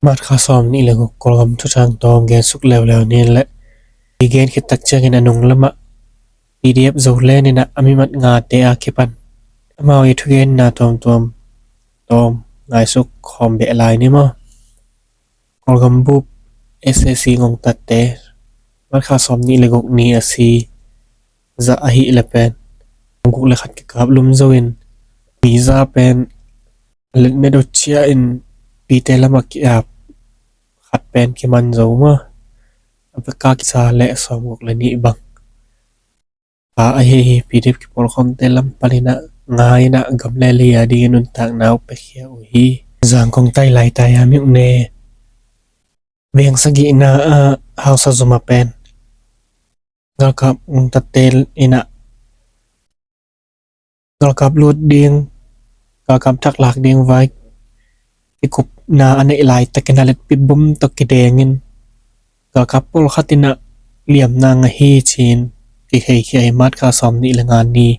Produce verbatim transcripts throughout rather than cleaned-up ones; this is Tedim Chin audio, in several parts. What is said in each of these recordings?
March kha sawm nih le guk, Kawlgam thuthang tawm gen suk leuleu ni leh, i gen khit tak ciangin a nung lamah P D F Zoland in ah a mimat ngate a kipan amau i thugenna tuamtuam tawm ngaisuk khawm beh lai ni maw. Kawlgam bup S A C ngongtatte March kha sawm nih le guk ni a si zah ahih leh pen, guk le khat kikap lum zo in, mi za pen letmet uh ciah in, pite lamah ki-ap khat pen kiman zo maw. A peka kisa le sawm guk le nih bang. Pa ahi hi, P D F kipawlkhawmte lam panin ah ngai in ah gam le lei a dingin nuntakna uh piakhia uh hi. Zangkong tai Laitai a miuh ne veng sagihna ah hausa zuma pen galkap ngongtatte in ah galkap lut ding, galkap thaklak ding vai kikupna a neih laitakin a letpip bum tawh kidengin galkap pawlkhat in ah liamna ngah hi ci-in kikhenkhia hi. March kha sawm nih le nga ni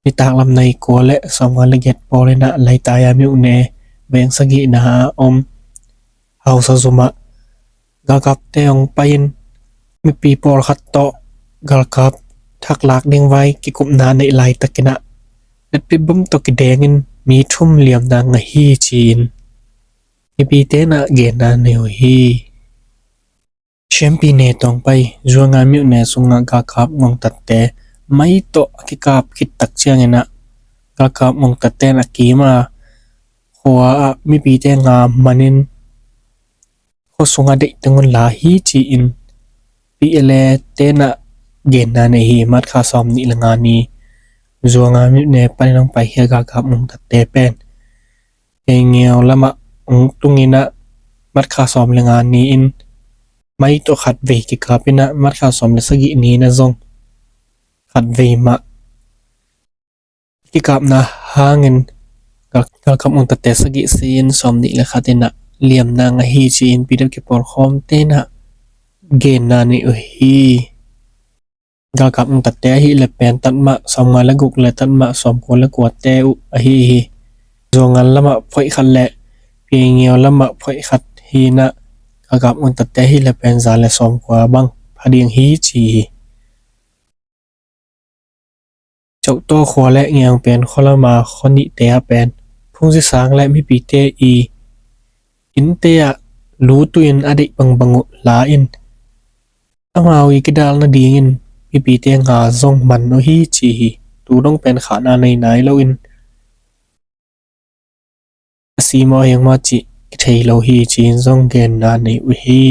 nitak lam nai kua le sawmnga le giat pawl in ah Laitai a miuh ne veng sagihna a om hausa zumah galkapte hong pai-in mipi pawlkhat tawh galkap thaklak ding vai kikupna neih laitakin ah letpip bum tawh kidengin mi thum liamna ngah hi ci-in mipite in ah genna nei uh hi. Siampi ne tawng pai Zuanga miuh ne sungah galkap ngongtatte mai tawh a kikap khit tak ciangin ah galkap ngongtatte in a kim a khua ah mipite nga manin khua sungah deih teng un la hi ci-in P L A te in ah genna nei hi. March kha sawm nih le nga ni Zuanga miuh ne panin hong paikhia galkap ngongtatte pen Kengeu lamah hong tungin ah March kha sawm le nga ni-in mai tawh khat vei kikap in ah March kha sawm le sagih ni-in ah zong khat vei mah kikapna hangin gal-, galkap ngongtatte sagih si-in sawm nih le khat in ah liamna ngah hi ci-in P D F kipawlkhawmte in ah genna nei uh hi. Galkap ngongtatte ahih leh pen tatmah sawmnga le guk le tatmah sawmkua le kuate uh ahi hi. Zuangal lamah phoih khat le Piangeu lamah phoih khat hi-in ah galkap ngongtatte ahih leh pen za le sawmkua bang pha ding hi ci hi. Cauhtaw khua le Ngeung pen khua lama khua nihte ah pen phungzi sang le mipite i innte ah lutu in a deih bangbang uh la in amau i kidal nadingin mipite nga zong man uh hi ci hi. Tu dong pen khahna nei nai loin a si maw hiang maw cih kithei lo hi ci-in zong genna nei uh hi.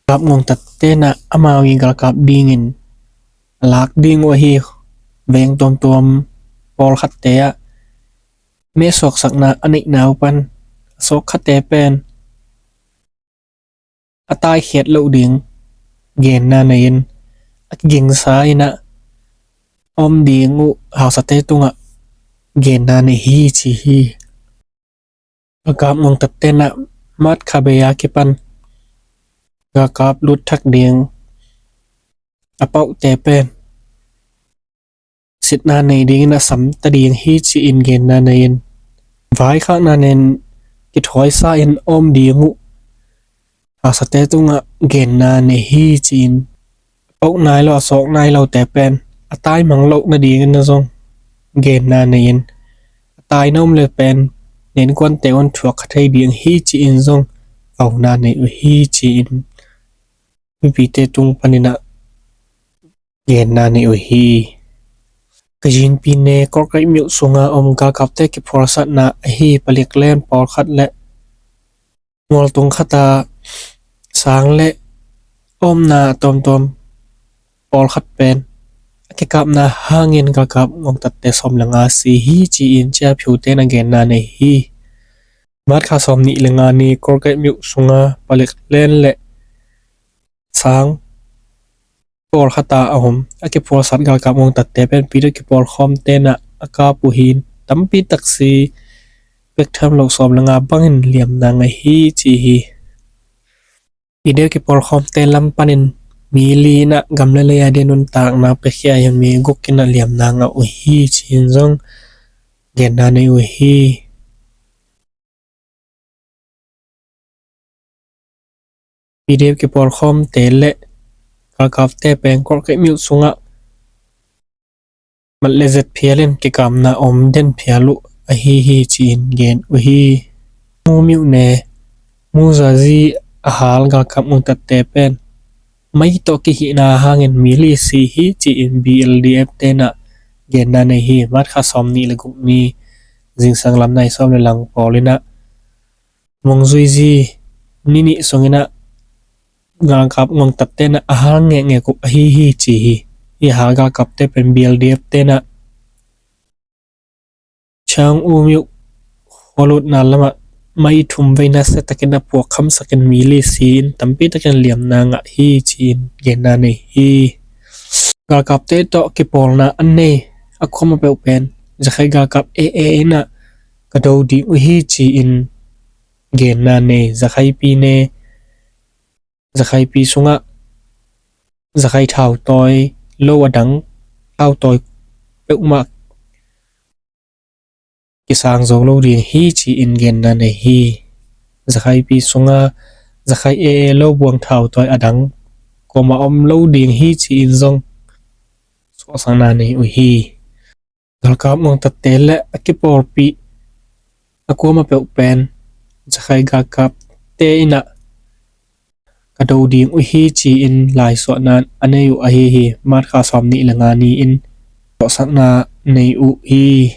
Galkap ngongtatte in ah amau i galkap dingin a lak ding uh ahi veng tuamtuam pawlkhatte ah me suaksakna a neihna uh pan a suakkhate pen a taikhiat loh ding genna nei-in a kigingsa in ah om ding uh hausate tungah genna nei hi ci hi. Galkap ngongtatte in ah March kha bei a kipan galkap lut thak ding a pauhte pen sitna nei dingin a samta ding hi ci-in genna nei-in vaikhakna nei-in kithawisa in om ding uh hausate tungah genna nei hi ci-in a pauh nai lo a sawk nai lote pen a taimang loh nadingin a zong genna nei-in a taina om le pen innkuante un thuak kha thei ding hi ci-in zong vauna nei uh hi ci-in mipite tung panin ah genna nei uh hi. Ka zinpi ne Kawlkaih myuh sunga om galkapte kiphualsatna ahi palik len pawlkhat le mualtung khata sang le omna tuamtuam pawlkhat pen a kikapna hangin galkap ngongtatte sawm le nga si hi ci-in ciaphiute in a genna nei hi. March kha sawm nih le nga ni Kawlkaih myuh sunga palik len le sang pawlkhata a om a kiphualsat galkap ngongtatte pen P D F kipawlkhawmte in ah a kap uh hi. Tampi taksi pek tham loh sawm le nga bangin liamna ngah hi ci hi. P D F kipawlkhawmte lam panin mi li in ah gam le lei a dingin nuntakna piakhia hi. Mi guk in ah liamna ngah uh hi ci-in zong genna nei uh hi. P D F kipawlkhawmte le galkapte pen Kawlgate myo sungah mat le zet phial in kikamna om den phial uh ahi hi ci-in gen uh hi. Mu myo ne, Mu Zazi a hal galkap ngongtatte pen mai tawh kihihna hangin mi li si hi ci-in B L D F tenah genna nei hi. March kha sawm nih le guk ni zingsang lam nai sawm le lang pawl inah Mongzui zi ni nih sung inah galkap ngongtatte inah a hal ngekngek uh ahi hi ci hi. Hi hal galkapte pen B L D F tenah Chang U myo khualutna lamah mai thum veina siatakin a puak khamsakin mi li si in tampi takin liamna ngah hi ci-in genna nei hi. Galkapte tawh kipawlna an nei a khuama peuh pen Zakhai galkap A A inah ka do ding uh hi ci-in genna nei. Zakhaipi ne, Zakhaipi sungah Zakhai thautawi lo a dang thautawi peuhmah kisang zo lo ding hi ci-in genna nei hi. Zakhaipi sungah Zakhai A A lo buang thautawi a dang kuamah om lo ding hi ci-in zong suahsakna nei uh hi. Galkap ngongtatte le a kipawlpih a kuama peuh pen Zakhai galkapte inah ka do ding uh hi ci-in laisuahna a nei uh ahi hi. March kha sawm nih le nga ni-in suahsakna nei uh hi.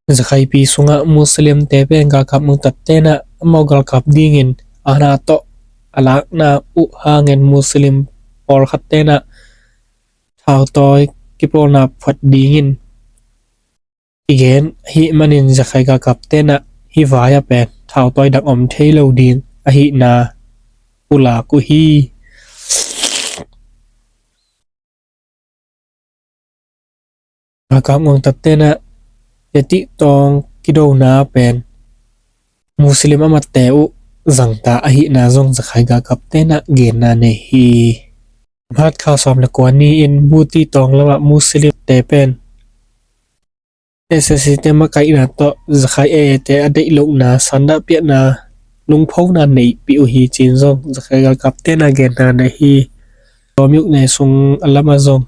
Zakhaipi sungah Muslimte pen galkap ngongtatte inah amau galkap dingin ana tawh a lakna uh hangin Muslim pawlkhatte inah thautawi kipawlna phuat dingin kigen ahih manin Zakhai galkapte inah hih vai-ah pen thautawi dang om thei lo ding ahihna pulak uh hi. Galkap ngongtatte inah tetih tawng kidona pen Muslim amatte uh zangta ahihna zong Zakhai galkapte inah genna nei hi. March kha sawm le kua ni-in Buti tawng lamah Muslimte pen S S C te makaihna tawh Zakhai A A te a deih lohna sandahpiahna lungphona neihpih uh hi ci-in zong Zakhai galkapte inah genna nei hi. Tua myo ne sung a lamah zong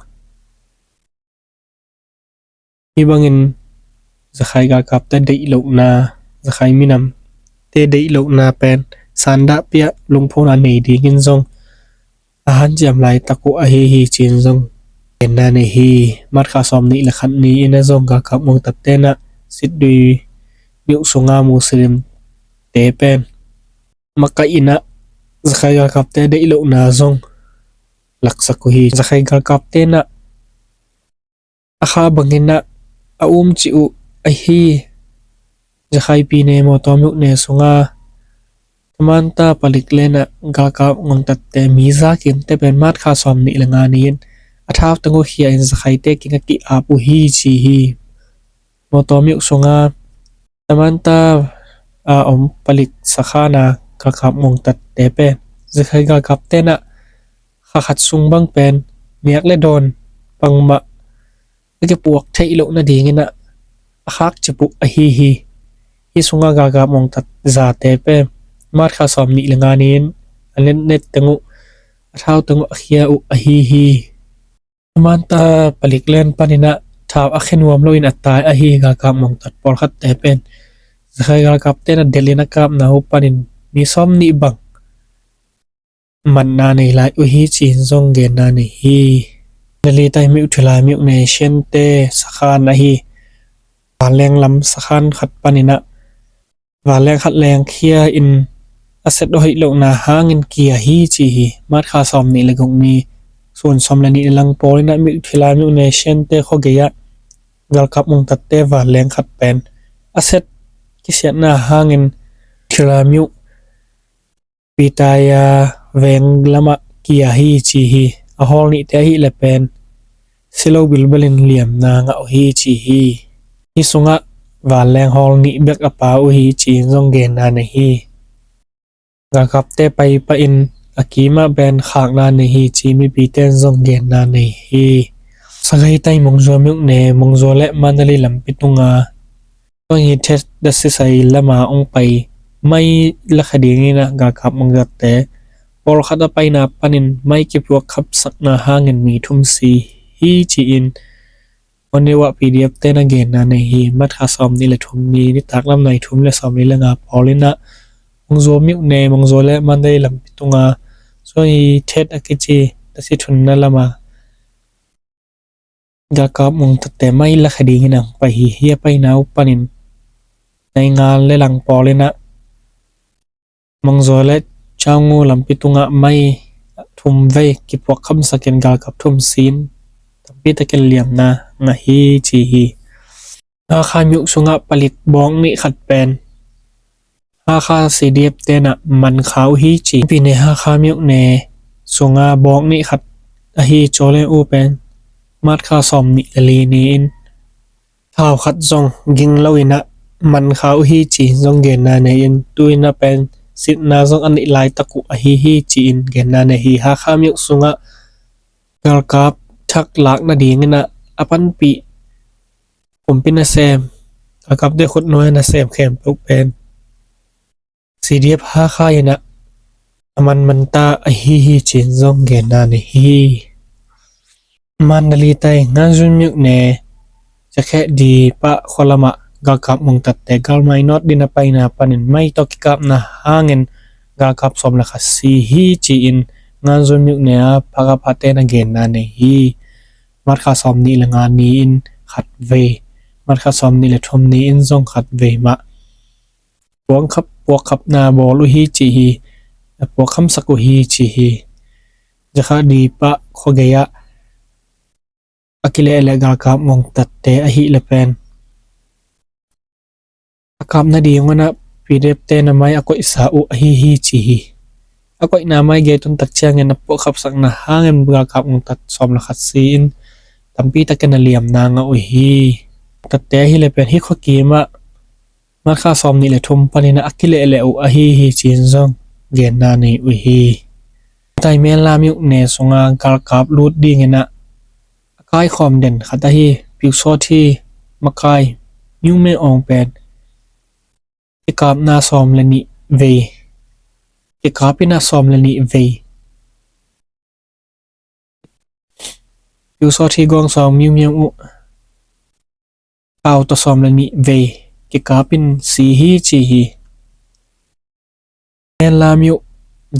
hih bangin Zakhai galkapte deih lohna, Zakhai minamte deih lohna pen sandahpiah lungphona nei dingin zong a hanciam laitak uh ahi hi ci-in zong genna nei hi. March kha sawm nih le khat ni-in a zong galkap ngongtatte inah Sitdui myo sunga Muslimte pen makaih inah Zakhai galkapte deih lohna zong laksak uh hi. Zakhai galkapte inah a kha bangin ah a um cih uh ahi. Zakhaipi ne Mawtaw myo ne sunga Tamanta palik lenah galkap ngongtatte mi za kimte pen March kha sawm nih le nga ni-in a thauteng uh khia in Zakhaite kiang a ki-ap uh hi ci hi. Mawtaw myo sunga Tamanta a om palik sakhana galkap ngongtatte pen Zakhai galkapte inah kha khat sung bang pen niak le dawn bangmah a kipuak theih loh nadingin ah a khak cip uh ahi hi. Hih sungah galkap ngongtat zate pen March kha sawm nih le nga ni-in a netnet teng uh a thauteng uh a khia uh ahi hi. Tamanta palik len panin ah thau a khe nuam loin a tai ahi galkap ngongtat pawlkhatte pen Zakhai galkapte inah delhin a kapna uh panin mi sawm nih bang matna nei lai uh hi ci-in zong genna nei hi. Nalitai myo Thilai myo ne Shente sakhan ahi Vanleng lam sakhan khat panin ah vanleng khat lengkhia in a set hoih lohna hangin kia hi ci hi. March kha sawm nih le guk ni sun sawm le nih le lang pawl inah myo Thilai myo ne Shente khuagei ah galkap ngongtatte vanleng khat pen a set kisiatna hangin Thilai myo Pitaya veng lamah kia hi ci hi. A hawl nihte ahih le pen silo bilbelin liamna ngah uh hi ci hi. Hih sungah vanleng hawl nih bek a pau uh hi ci-in zong genna nei hi. Galkapte pai pahin a kimah pen khakna nei hi ci mipite in zong genna nei hi. Sagaing tai Mongzua myo ne Mongzua le Mandalay lampi tunga Tuangi thet da sisai lama ong pai mai lakha dingin ah galkap ngongtatte pawlkhat a paina panin mai kipuak khamsakna hangin mi thum si hi ci-in Monday ah P D F te na genna nei hi. March kha sawm nih le thum ni nitak lam nai thum le sawm nih le nga pawl in ah Mongzua myone, Mongzua le Mandalay lampi tunga Suai Thet a kici tasi thunna lama galkap ngongtatte mai lakha dingin ang pai hi. Hih a paina uh panin nai nga le lang pawl in ah Mongzua le Chaungu lampi tungah mai thum vei kipuak khamsakin galkap thum si-in tampi takin liamna ngah hi ci hi. Hakha Myuk sungah palik bawk nih khat pen Hakha C D F te na man kha uh hi ci. Pine Hakha Myone sunga bawk nih khat ahi Chawle uh pen March kha sawm nih le li ni-in thau khat zong ging lo in ah man kha uh hi ci-in zong genna nei-in, tu-in ah pen sitna zong a neih laitak uh ahi hi ci-in genna nei hi. Hakha Myuk sungah galkap thak lak nadingin ah a panpih kumpi nasem, galkapte khutnuai nasem khempeuh pen C D F Hakha in ah a man man ta ahi hi ci-in zong genna nei hi. Mandalay tai Nganzun myone, Jakheh Dipa khua lamah galkap ngongtatte galmai nawt dingin a paina panin mai tawh kikapna hangin galkap sawm le khat si hi ci-in Nganzun myone a phakapate na genna nei hi. March kha sawm nih le nga ni-in khat vei, March kha sawm nih le thum ni-in zong khat vei mah puak khap, puak khapna bawl uh hi ci hi. A puak khamsak uh hi ci hi. Jakheh Dipa khua gei-ah a kileh le galkap ngongtatte ahih le pen a kap nading un ah P D F te na mai a koihsa uh ahi hi ci hi. A koihna mai gei tun tak ciangin a puak khapsakna hangin galkap ngongtat sawm le khat si-in tampi takin a liamna ngah uh hi. Tatte ahih le pen hih khua kimah March kha sawm nih le thum panin ah a kileh le uh ahi hi ci-in zong genna nei uh hi. Tai Menla myone sunga galkap lut dingin ah a kaikhawm den khat ahi Pyusawthi makai Myune Aung pen kikapna sawm le nih vei, kikap in ah sawm le nih vei Pyusawthi Gawngsawng Myumyang uh kau tawh sawm le nih vei kikap in si hi ci hi. Menla myone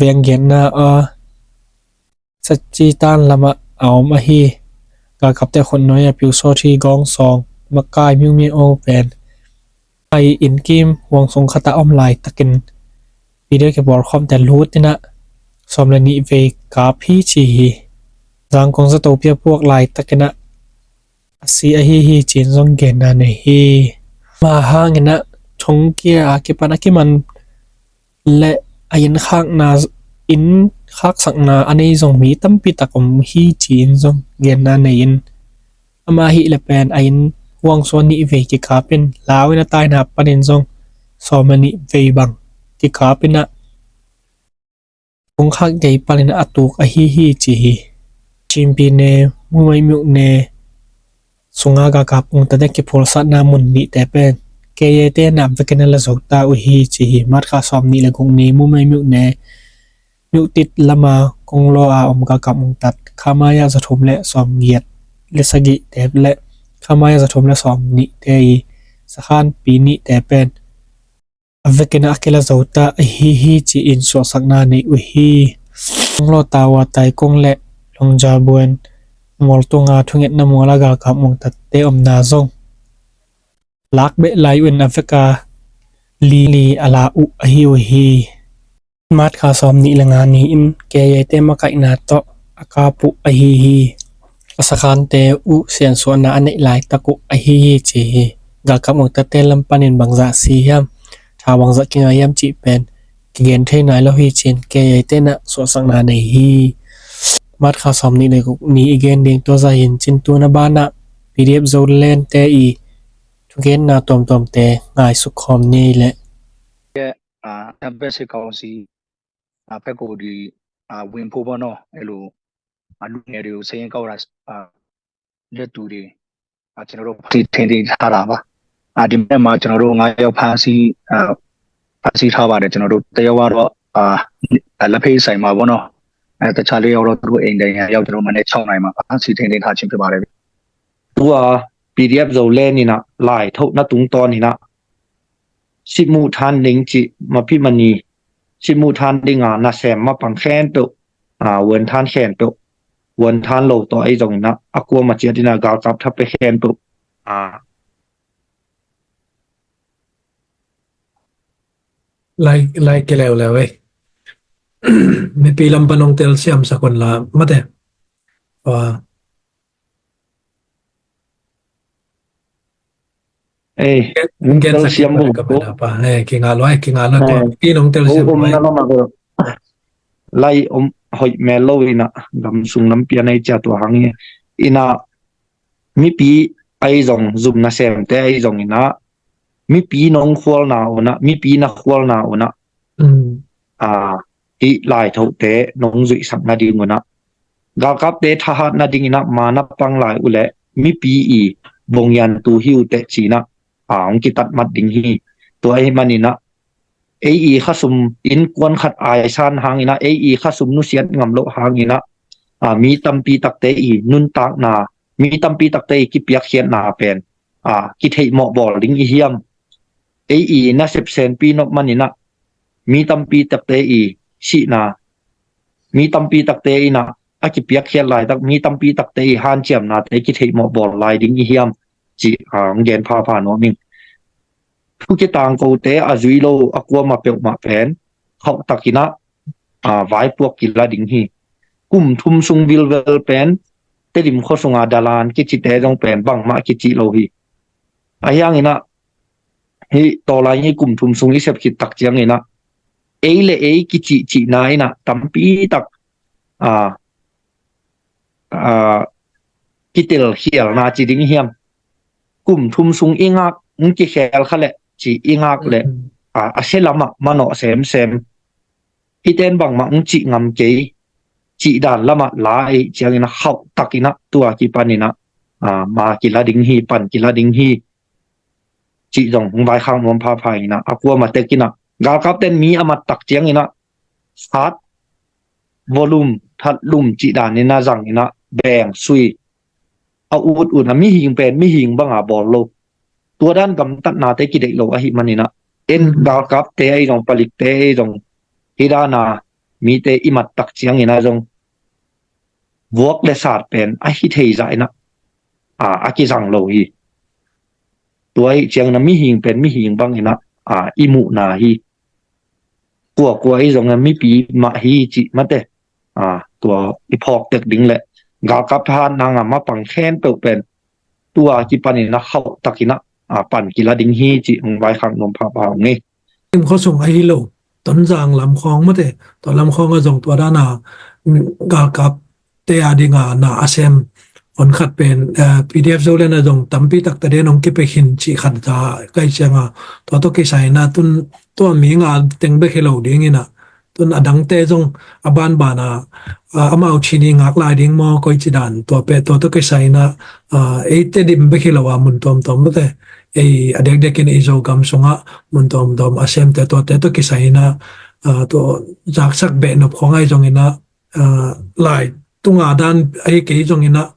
veng genna a Sachitan lamah a om ahi galkapte khutnuai a Pyusawthi Gawngsawng makai Myumyang Aung pen ai innkim huang sung khatah a om laitakin P D F kipawlkhawmte lut in ah sawm le nih vei kap hi ci hi. Zangkong zato pia puak laitakin ah a si ahi hi ci-in zong genna nei hi. Mah hangin ah thongkia a kipan a kiman le a inn khakna, inn khaksakna a nei zong mi tampi tak om hi ci-in zong genna nei-in, ama ahih le pen a inn huang sung nih vei kikap in lau in a taina panin zong sawm le nih vei bang kikap in ah kong khak gei palin a tuk ahi hi ci hi. Chin Pyine Mumai myone sunga galkap ngongtatte kiphulsakna mun nihte pen K I A te na vekin a la zo ta uh hi ci hi. March kha sawm nih le guk ni Mumai myone Myuktit lama konglaw a om galkap ngongtat khamaya za thum le sawm giat le sagihte le khamaya za thum le sawm nihte i sakhanpi nihte pen a vekin a kila zo ta ahi hi ci-in suahsakna nei uh hi. Konglaw tawa taikong le longja buan mual tunga thungetna mual a galkap ngongtatte omna zong lak beh lai un a veka li li a la uh ahi uh hi. March kha sawm nih le nga ni-in K I A te makaihna tawh a kap uh ahi hi. A sakhante uh siansuahna a neih laitak uh ahi hi ci hi. Galkap ngongtatte lam panin bangzah si hiam, tha bangzah kinga hiam cih pen kigen thei nai lo hi ci-in K I A te na suahsakna nei hi. March kha sawm nih le guk ni i gen ding tua zah hi in cin, tu na banah P D F Zoland te i thugenna tuamtuamte ngaisuk khawm ni ei leh. အာ၊ တပ်မတော်စစ်ကောင်စီ၊ အာ၊ ဘက်ကိုဒီ၊ အာ၊ ဝင်ဖို့ပေါ့နော်၊ အဲ့လို၊ အာ၊ လူငယ်တွေကို စာရင်းကောက်တာ၊ အာ၊ တဲ့သူတွေ၊ အာ၊ ကျွန်တော်တို့ ဖမ်းဆီးထိန်းသိမ်းထားတာပါ။ အာ၊ ဒီမနက်မှာ ကျွန်တော်တို့ ငါးယောက် ဖမ်းဆီး၊ အာ၊ ဖမ်းဆီးထားပါတယ်။ ကျွန်တော်တို့ တစ်ယောက်ကတော့၊ အာ၊ အဲ၊ လက်ဖက်ဆိုင်မှာပေါ့နော်၊ အဲ၊ တခြားလေးယောက်တော့ သူတို့အိမ်တိုင်ရာရောက် ကျွန်တော်တို့မနက်ခြောက်နာရီမှာ ဖမ်းဆီးထိန်းသိမ်းထားခြင်းဖြစ်ပါတယ်ဗျ။ သူက PDF Zoland အင်း စစ်မှုထမ်းဒင်း စစ်မှုထမ်းဒင်း အင်း စစ်မှုထမ်းဒင်း အင်း နာဆယ်မပန်း ခင်းတုတ် အင်း ဝန်ထမ်း ခင်းတုတ် ဝန်ထမ်းလို့တော့ အဲ့ဒါ အကွာမကျတဲ့နာ ဂါကပ်ထပ်ပဲ ခင်းတုတ် အာ Lai, lai kei leuleu ei. Mipi lam pan hong telsiam sak un la mate. Wa. Ei, hong gen sak siam bu ka ba da pa. Ei, kinga lo, ei, kinga lo. Ei, mipi hong telsiam bu, ei. Lai om hoih mel lo ina, gam sung lampi a nei cia tua hang ina. Mipi ai zong, zum nasemte ai zong ina, mipi nong khualna una, mipi na khualna una, mm, a, hih laithote nong zuihsak nading una, galkapte thahat nading ina, mana pang lai ule, mipi i vongiantu hi uh teh cina, a, hong kitat mat ding hi. Tua ahi manina, ei i khasum innkuan khat aisan hangina, ei i khasum nusiat ngam loh hangina, a, mi tampi takte i nuntakna, mi tampi takte i kipiakkhiatna pen, a, kitheihmawh bawl ding i hiam? Ei i nasep senpi nop manina, mi tampi takte i sihna, mi tampi takte ina, a kipiakkhiat laitak, mi tampi takte i hanciamnate kitheihmawh bawl lai ding i hiam? Ci, a, hong gen phapha nuam ing. Thu kitangkote a zui lo a kuama peuhmah pen khauhtak ina, a, vaipuak kila ding hi. Kum thum sung vilvel pen Tedim khua sunga dalan kicite zong pen bangmah kici lo hi. Ahi hangina, hih tawlai ngi kum thum sung i sep khit tak ciangina, ei le ei kicihcihna ina tampi tak, a, a, kitel khialna ci ding hiam? Kum thum sung i ngak, ng kikhel kha leh ci i ngak leh, a, a sia lamah manawh semsem. I ten bangmah ng cih ngam kei, cih dan lamah la ei ciangina khauhtak ina tua kipanina, a, ma kila ding hi, pan kila ding hi. Cih zong hong vaikhak nuam phapha ina, a kuama tek ina, galkapten mi a mat tak ciangina, sat, volume, that lum cih danina zangina, beng, sui, a ut ut a mihing pen mihing banga bawl lo. Tua dan gamtatnate kideih lo ahi manina, en, mm, galkapte ahi zong, palikte ahi zong, hih dana mite i mat tak ciangina zong, vuak le sat pen a hi thei zah ina, a, a kizang lo hi. Tua hi ciangina mihing pen mihing bangina, a, i muhna hi. Kuakua i zongin mipi mah hi cih mate, a, tua i phawk tek ding le galkap thahat nanga mapang khempeuh pen tua kipanina khauhtak ina, a, pan kila ding hi cih hong vaikhak nuam phapha ung ei. Tedim khua sung ahi lo, Tonzang lam khawng mate, tua lam khawng a zong tua dana, mm, galkapte a dinga na a sem hon khat pen, eh, PDF Zoland a zong tampi takte den hong kipia khin cih khat za kai cianga, tua tawh kisai ina tun tua mi nga teng bek hi lo dingina, tun a dangte zong a banbana, a, amau chin i ngak lai ding maw, koici dan, tua pen, tua tawh kisai ina, a, ei Tedim bek hi lo a mun tuamtuam mate, ei a dekdekin i Zogam sunga mun tuamtuam a semte tuate tawh kisai ina, a, tua zaksak behnop khawng ahi zongina, a, lai tunga dan ahi kei zongina,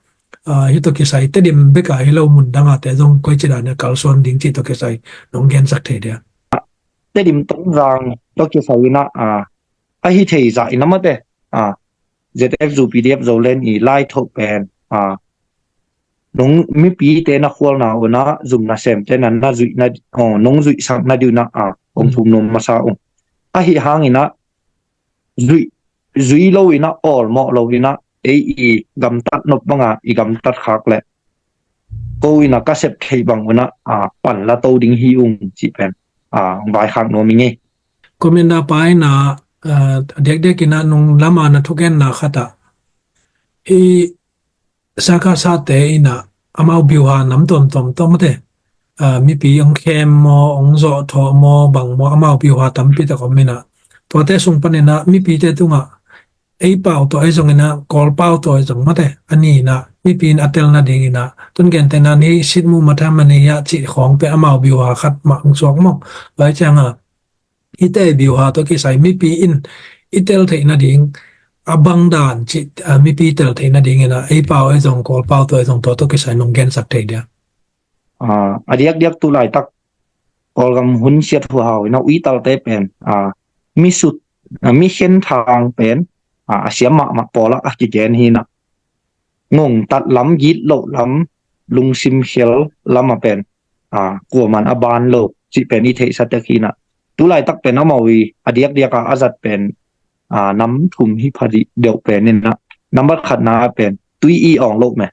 a, hih tawh kisai Tedim bek a hi lo mun dangate zong koici dana kalsuan ding cih tawh kisai nong gensak thei dia? Tedim Tonzang tawh kisai ina, a, a hi thei zah ina mate, a, ZFU PDF Zoland i laithoh pen, a, nong mipite na khualna una zum nasemte na, na zuihna, aw, nong zuihsak nading una, a, hong thum nuam masa ung. Ahi hangina zui, zui lo ina, awlmawh lo ina, ei i gamtat nop banga i gamtat khak le ko ina ka sep thei bang una, a, pan la to ding hi ung cih pen, a, vaikhak nuam ing ei. Commander pa ina, a, dekdek ina nung lama na thugenna khat ah, i saka sate ina amau biuha nam tuamtuam tawh mate, a, mipi hong khem maw, hong zawhthawh maw, bang maw, amau biuha tampi tak om ina, tuate sung panina mipite tungah ei pau tawh ahi zongina, Kawl pau tawh ahi zong mate, a nina mipi in a tel nadingina, tun gentehna ni sitmu matham a ni a cih khawng pen amau biuha khat mah hong suak maw. Lai cianga hihte biuha tawh kisai mipi in i tel theih nading a bang dan cih, a, mipi tel theih nadingin a, ei pau ei zong, Kawl pau tawh ei zong, tua tawh kisai nong gensak thei dia? A, a diakdiak tu laitak Kawlgam hun siat huhau in a, uitalte pen, a, mi sut, a, mi khen thang pen, a, a siam mahmah pawl ah a kigen hi in a, ngongtat lam, gitloh lam, lungsim khel lam a pen, a, kuaman a ban lo cih pen i theihsa tek hi in a. Tu laitak pen amau i a diakdiak a a zat pen, a, nam thum hi pha dih deuh pen in a. Nambat khatna pen tui i awng loh me.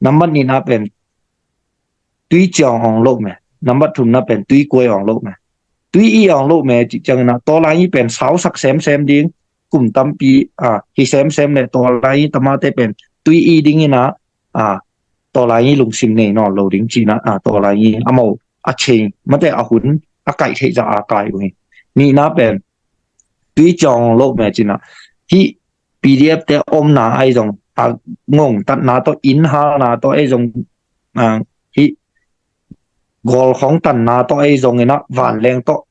Nambat nihna pen tui ciang awng loh me. Nambat thumna pen tui kuai awng loh me. Tui i awng loh me cih ciangin a, tawlai i pen sausak semsem ding, kum tampi, a, hi semsem le tawlai i tamate pen tui i dingin a, a, tawlai i lungsim nei nawn lo ding cihna, a, tawlai i amau a chei mate a hun a kaih theih zah a kai uh hi. Nihna pen tui ciang awng loh me cihna, hih P D F te omna ahi zong, a, ngongtatna tawh, inn halna tawh ahi zong, a, hih gawl khawng tanna tawh ahi zongin a, vanleng tawh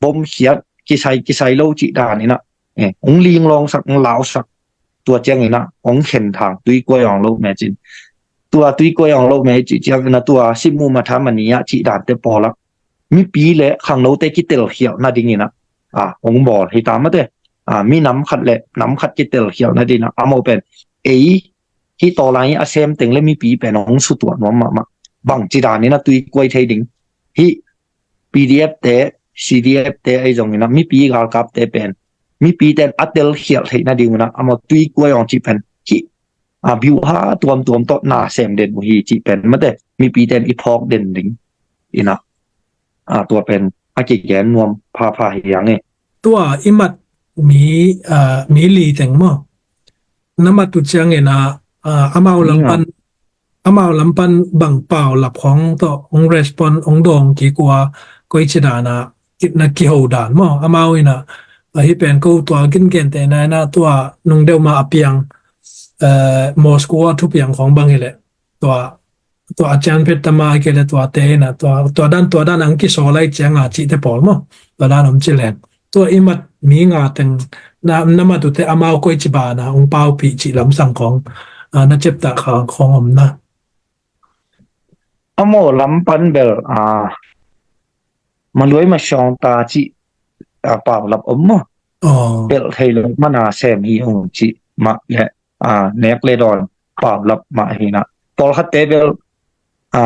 bomkhiat, kisai, kisai lo cih danin a, eh, hong linglawngsak, hong lausak, tua ciangin a hong khen thang, tui kuai awng loh me cin. Tua tui kuai awng loh me cih ciangin a, tua Sipmuh Matha Mani ah cih dante pawl ah mipi le khangnote kitelkhialh nadingin a, a, hong bawl hi ta mate. A, mi nam khat le nam khat kitelkhialh nadingin a, amau pen ei hih tawlai a sem teng le mipi pen hong sutuah nuam mahmah. Bangci danin a tui kuai thei ding? Hih P D F te, C D F te ahi zongin a, mipi galkapte pen mipi ten a telkhialh theih nadingin a, amau tui kuai awng cih pen hih, a, biuha tuamtuam tawh na sem den uh hi cih pen mate, mipi ten i phawk den ding in a, a, tua pen a kigen nuam phapha hi hang e. Tua i mat mi, a, mi li teng maw, na mat uh ciangin a, a, amau lam pan, amau lam pan bang paulap khawng tawh hong respond, hong dawng kik uh a, koici dan a, na kiho dan maw, amau in a, ahi pen ko tua gingente na in a, tua nung deuh ma a piang, eh, Moscow a thupiang khawng bang hi leh, tua, tua a cian phet tama hi kei leh tuate in a, tua, tua dan, tua dan ang kisawl lai ciang a cihte pawl maw, tua dan om ci leng. Tua i mat mi nga teng, na, na mat uhte amau koici ban a hong paupih cih lamsang khawng, a, na ciaptah kha khawng om na? Amau lam pan bel, a, maluai masiawng ta cih, a, paulap om maw. Aw. Pelh thei lo man a sem hi ung cih mah le, a, nek le dawn paulap mah hi na. Pawlkhatte bel, a,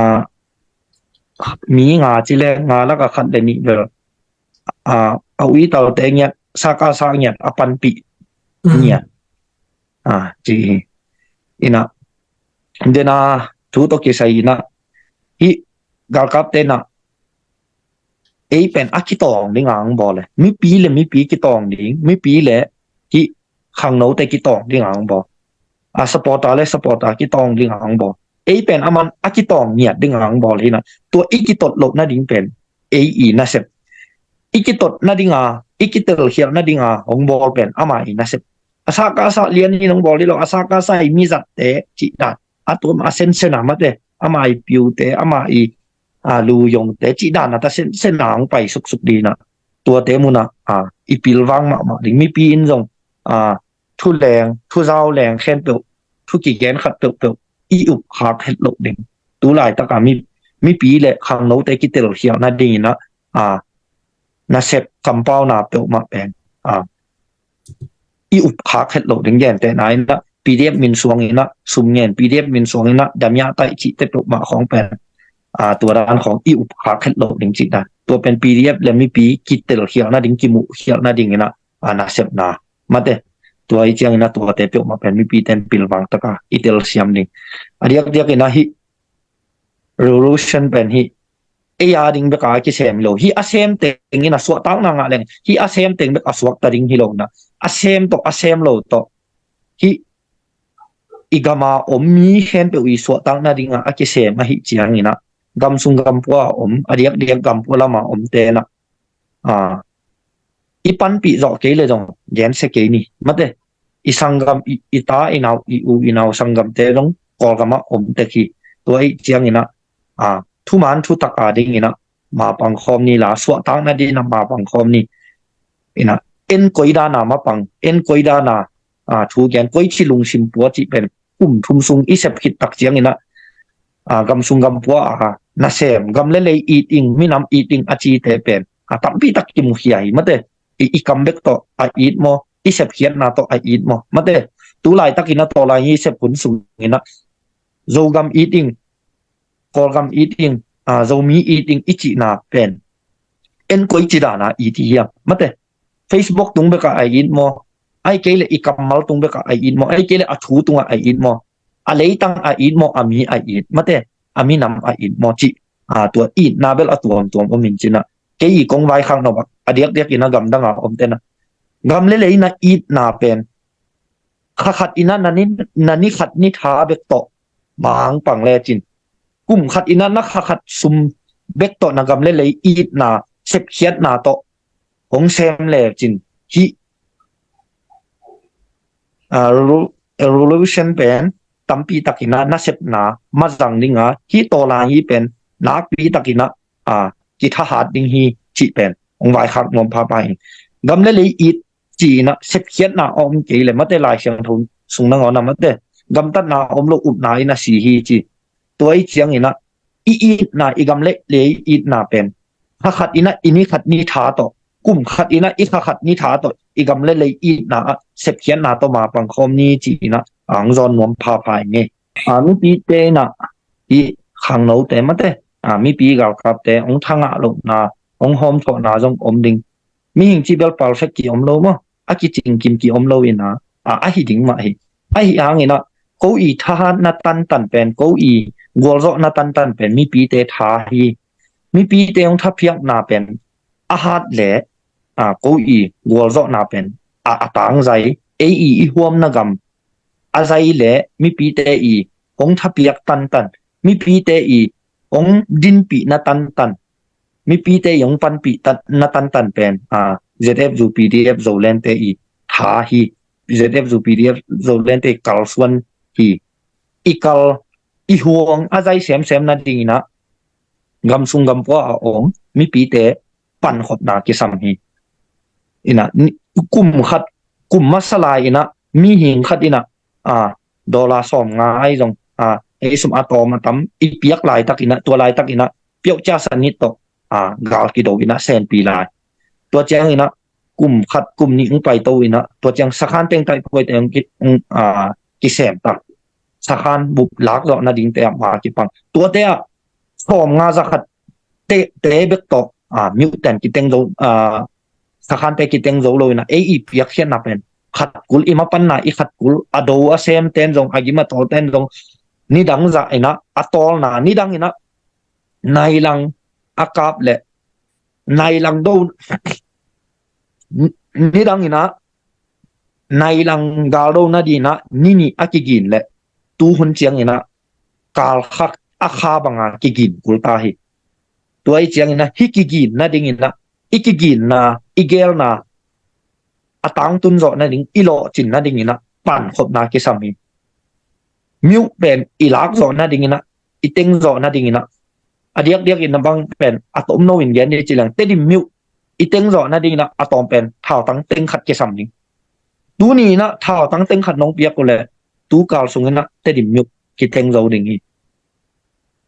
mi nga ci le nga lak a khat le nih bel, a, a uitalte ngiat, sak a sak ngiat, a panpih ngiat, a, ci hi. In a, den a thu tawh kisai in a, hih galkapte in a, ei pen a kitawng ding a hong bawl e. Mipi le mipi kitawng ding, mipi le hih khangnote kitawng ding a hong bawl. A, supporter le supporter kitawng ding a hong bawl. Ei pen aman a kitawng ngiat ding a hong bawl hi na. Tua i kitot loh nading pen ei i nasep. I kitot nading a, i kitelkhialh nading a hong bawl pen ama i nasep. A sak a sak lian in hong bawl hi lo, a sak a sak i mizatte cih dan, a tuam a sensen a mate, ama i piute, ama i, a, luyongte cih dan a ta sensen a hong pai suksuk ding a. Tuate mun a, a, i pilvang mahmah ding. Mipi in zong, a, thu leng, thu zau leng khempeuh, thu kigen khat peuhpeuh i up khak het loh ding. Tu laitak a mi, mipi le khangnote kitelkhialh nadingin a, a, nasep kampauna peuhmah pen, a, i up khak het loh ding. Gentehna in a, P D F min suangin a sum ngen, P D F min suangin a damya taih cihte peuhmah khawng pen, a, tua dan khawng i up khak het loh ding cih dan. Tua pen P D F le mipi kitelkhialh nading, kimuhkhialh nadingin a, a, nasepna mate. Tua i ciangin a tuate peuhmah pen mipi ten pilvang taka i telsiam ding. A diakdiakin a hih revolution pen hih ei a ding bek a kisem hi lo. Hih a sem teng in a suahtakna ngah leng, hih a sem teng bek a suakta ding hi lo na. A sem tawh, a sem lo tawh, hih i gam a om mi khempeuh i suahtakna ding a, a kisem ahih ciangin a, gam sung gam pua a om, a diakdiak gam pua lam a omte na, a, i panpih zawh kei le zong gensia kei ni. Mate, i sanggam, i, i ta, i nau, i u, i nau sanggamte zong Kawlgam ah om tek hi. Tua ahih ciangin a, a, thuman thutak a dingin a mapang khawm ni la, suahtakna dingin a mapang khawm ni. In a, en koi dana mapang, en koi dana, a, thu gen, koici lungsim pua cih pen kum thum sung i sep khit tak ciangin ah, a, gam sung gam pua, a, nasem, gam le lei it ing, minam it ing a cite pen, a, tampi tak kimukhia hi mate. I, i kam bek tawh a it maw, i sepkhiatna tawh a it maw mate. Tu laitakin ah, tawlai i sep hun sungin ah, Zogam it ing, Kawlgam it ing, a, Zomi it ing i cihna pen en koici dana it hi hiam mate. Facebook tung bekah a it maw, ahih kei leh i kammal tung bekah a it maw, ahih kei leh a thu tungah a it maw, a leitang a it maw, a mi a it mate, a minam a it maw cih, a, tua itna bel a tuamtuam om in cin ah, kei i kong vaikhak nop ah, a diakdiakin ah gamdang a om ten ah, gam le lei na itna pen kha khat in ah na ni, na ni khat ni tha bek tawh mangpang lecin, kum khat in ah na kha khat sum bek tawh na gam le lei itna sepkhiatna tawh hong sem lecin, hih, a, revolu-, revolution pen tampi takin ah nasepna mazang ding a, hih tawlai hi pen nakpi takin ah, a, kithahat ding hi cih pen hong vaikhak nuam phapha ing. Gam le lei it ci-in ah sepkhiatna a om kei leh mate, Lai Siangtho sung nangawn ah mate, gamtatna a om lo, upna in a si hi ci. Tua i ciangin ah i itna, i gam le lei itna pen kha khat in ah i ni khat ni tha tawh, kum khat in ah i kha khat ni tha tawh i gam le lei itna ah sepkhiatna tawh mapang khawm ni ci-in ah ang zawn nuam phapha ing e. A, mipite in ah, i khangnote mate, a, mipi galkapte hong thangah lohna, hong hawmthawhna zong om ding. Mihing cih bel perfect ki om lo maw, a kicingkim ki om lo in ah, a, ahi ding mah hi. Ahi hangin ah, ko i thahatna tantan pen, ko i gualzawhna tantan pen mipite tha hi. Mipite hong thaphiakna pen a hat leh, a, ko i gualzawhna pen a, a tangzai, ei i, i huamna gam a zai leh mipite i hong thapiak tantan, mipite i hong dinpihna tantan, mipite i hong panpihna tantan pen, a, Z F U P D F Zolente i tha hi. Z F U P D F Zolente i kalsuan hi. I kal, i huang a zai semsem nadingin ah, gam sung gam pua a om mipite pankhopna kisam hi. In ah, ni, kum khat, kum masa lai in ah, mihing khat in ah, a, dollar sawmnga ai zong, a, ei sum a tawm a tam i piak laitakin ah, tua laitakin ah, piauh cia sanit tawh, a, gal kido in ah senpi lai. Tua ciangin ah, kum khat, kum nih hong paito in ah, tua ciang sakhan teng taihpuaite hong ki, hong, a, kisem tak. Sakhan bup lak zawh nadingte ah ma kipang. Tuate ah, sawmnga za khat te, te bek tawh, a, mute ten kiteng zo, a, sakhante kiteng zo lo in ah, ei i piakkhiatna pen khat kul, i mapanna i khat kul, a do a sem ten zong, a gim a tawl ten zong, nidang zah in ah, a tawlna nidang in ah, nailang a kap leh, nailang do, nidang in ah, nailang gal do nadingin ah, ni nih a kigin leh, tu hun ciangin ah, kal kha, a kha banga kigin kul ta hi. Tua i ciangin ah, hih kigin nadingin ah, i kiginna, i gelna, a tangtun zawh nading, i lawhcin nadingin ah, pankhopna kisam hi. Mute pen i lak zawh nadingin ah, i teng zawh nadingin ah, a diakdiakin a bang pen, a tomno in gen ni ci leng, Tedim mute i teng zawh nadingin ah, a tawm pen thautang teng khat kisam ding. Tuni in ah thautang teng khat nong piak uh leh, tu kal sungin ah Tedim mute kiteng zo ding hi.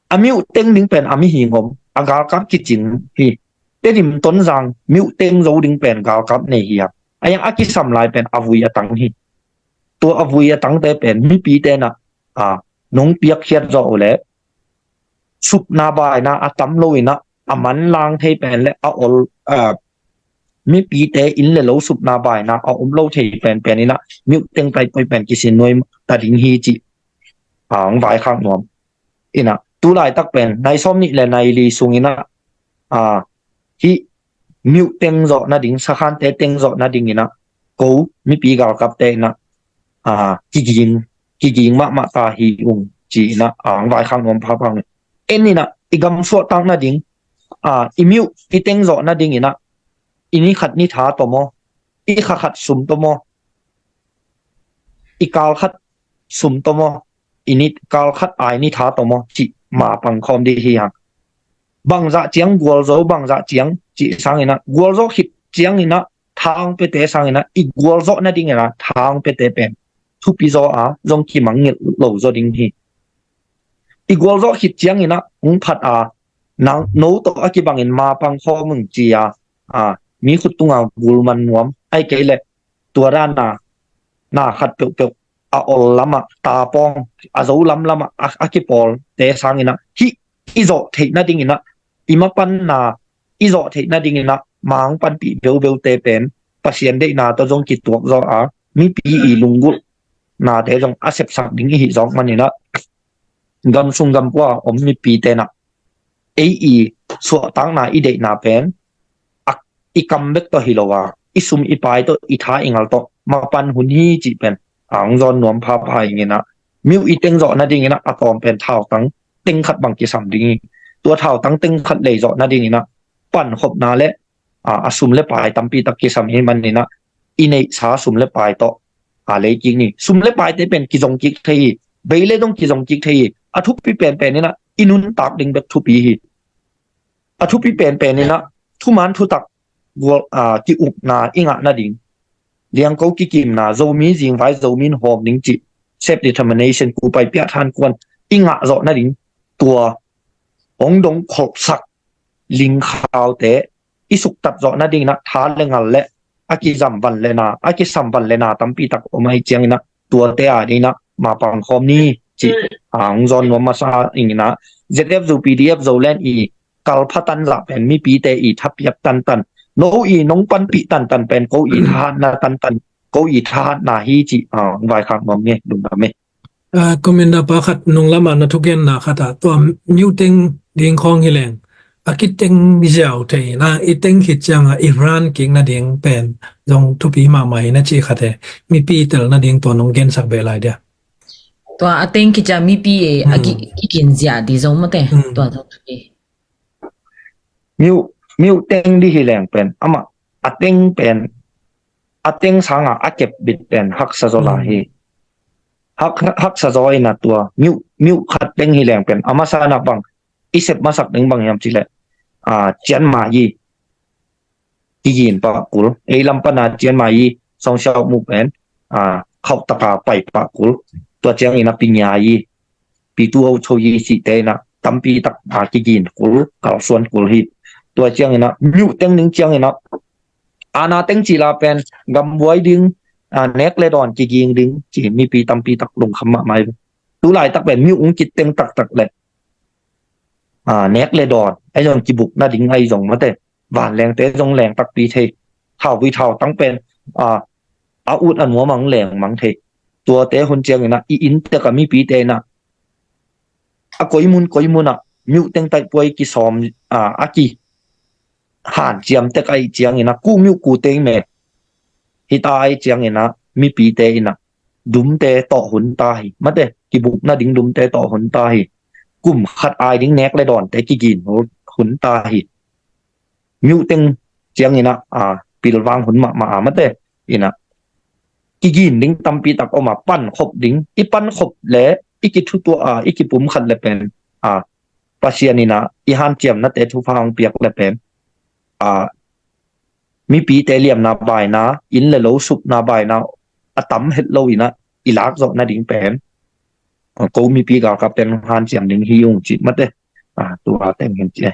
A mute teng ding pen a mihing om, a galkap kicing hi. Tedim Tonzang mute teng zo ding pen galkap nei hi a. A yang a kisam lai pen a vui a tang hi. Tua a vui a tangte pen mipite in ah, a, nong piakkhiat zawh uh leh, supna baina a tam lo in ah, a manlang thei pen leh a ol, a, mipite inn le lo supna baina a om lo thei penpen in ah, mute teng taihpoi pen kisin nuai ta ding hi cih, a, ang vaikhak nuam. In ah, tu laitak pen nai sawm nih le nai li sungin ah, a, hih mute teng zawh nading, sakhante teng zawh nadingin ah, ko mipi galkapte in ah, a, kiging, kiging mahmah ta hi ung ci-in ah, ang vaikhak nuam phapha ing. En in ah, i gam suahtak nading, a, i mute i teng zawh nadingin ah, i ni khat ni tha tawh maw, i kha khat sum tawh maw, i kal khat sum tawh maw, i ni kal khat ai ni tha tawh maw cih mapang khawm ding hi hang. Bangzah ciang gualzo, bangzah ciang cih sangin ah, gualzo khit ciangin ah, tha hong piate sangin ah i gualzawh nadingin ah tha hong piate pen thupi zaw a, zong kimangngilh lo zaw ding hi. I gualzawh khit ciangin ah hong phat a, nang no tawh a kibangin ma pang khawm ung ci a, a, mi khut tunga gul man nuam, ahih kei leh tua dana na khat peuhpeuh a ol lamah, tapawng a zo lamlamah a, a kipawlte sangin ah hih i zawh theih nadingin ah, i mapanna i zawh theih nadingin ah ma hong panpih beubeute pen Pasian deihna tawh zong kituak zaw a, mipi i lunggulhnate zong a sepsak ding i hih zawk manin ah, gam sung gam pua a om mipite in ah ei i suahtakna, i deihna pen a, i kam bek tawh hi lo a, i sum i pai tawh, i tha i ngal tawh mapan hun hi cih pen a hong zawn nuam phapha ing in ah, miuh i teng zawh nadingin ah a tawm pen thautang teng khat bang kisam ding hi. Tua thautang teng khat lei zawh nadingin ah pankhopna le, a, a sum le pai tampi tak kisam hi manin ah, i neihsa sum le pai tawh a lei kik ni. Sum le paite pen kizong kik thei hi. Bei le dong kizong kik thei hi. A thupi penpen in ah i nuntak ding bek thupi hi. A thupi penpen in ah thuman thutak gual, a, ki-ukna i ngah nading, liangko kikimna, Zomi zingvai Zomi in hawm ding cih self determination, kupai piahthan kuan i ngah zawh nading, tua hong dong kholhsak lingkhaute i suktat zawh nadingin ah tha le ngal le a kizam van le na, a kisam van le na tampi tak om ahih ciangin ah tuate a dingin ah ma pang khawm ni cih, a, hong zawn nuam masa ing in ah, Z F Zo, P D F Zoland i kalpha tanzah pen mipite i thapiak tantan, no i nong panpih tantan pen ko i thahatna tantan, ko i thahatna hi cih, a, hong vaikhak nuam nge, lungdam e. A, Commander pa khat nunglam ah na thugenna khat ah, tua miuh teng ding khawng hi leng a kiteng ziau thei in ah, i teng khit ciang a i ran kik nading pen zong thupi mahmah hi na cih khat e. Mipi tel nading tua nong gensak beh lai dia. Tua a teng khit ciang mipi e, a ki, hmm, kikin ziah ding zong mate. Hmm. Tua zong thupi. Miuh, miuh teng ding hi leng pen amah a teng pen, a teng sanga a kep bit pen haksa zaw lai hi. Hmm. Hak, haksa zaw in ah tua miuh, miuh khat teng hi leng pen a masa in ah bang i sep masak ding bang hiam cih leh, a, Chiang Mai i kigin pah kul. Ei lam pan a Chiang Mai i Song Siau Mu pen, a, khauh taka pai pah kul. Tua ciangin ah Pi Ngia i, Pi Tu Ho Cho i cihte in ah tampi tak, a, kigin kul, kalsuan kul hi. Tua ciangin ah miuh teng ding ciangin ah, a, na teng cih la pen gambuai ding, a, nek le dawn kiging ding ci mipi tampi tak lungkham mahmah hi. Tu laitak pen miuh hong kit teng taktak leh, a, nek le dawn ahi zong, kibuk nading ahi zong mate, vanlengte zong leng takpi thei, thauvui thautang pen, a, a ut a nuam ah hong leng mang thei. Tuate hun ciangin ah i inntek a mipite in ah a koi mun koi mun ah miuh teng taihpuai kisawm, a, a kihanciam tek ahih ciangin ah ku miuh ku teng me hi ta ahih ciangin ah mipite in ah dumte tawh hun ta hi. Mate, kibuk nading dumte tawh hun ta hi. Kum khat ai ding nek le dawnte kigin hun, hun ta hi. Miuh teng ciangin ah, a, pilvang hun mahmah a mate in ah kigin ding tampi tak om a, pankhop ding, i pankhop le i kithutuah a, i kipumkhat le pen, a, Pasian in ah i hanciamnate thupha hong piak le pen, a, mipite liamna baina, inn le lo supna baina a tam het lo in ah i lak zawh nading pen, a, ko mipi galkapte in hanciam ding hi ung cih mate. A, tua teng hi ci e.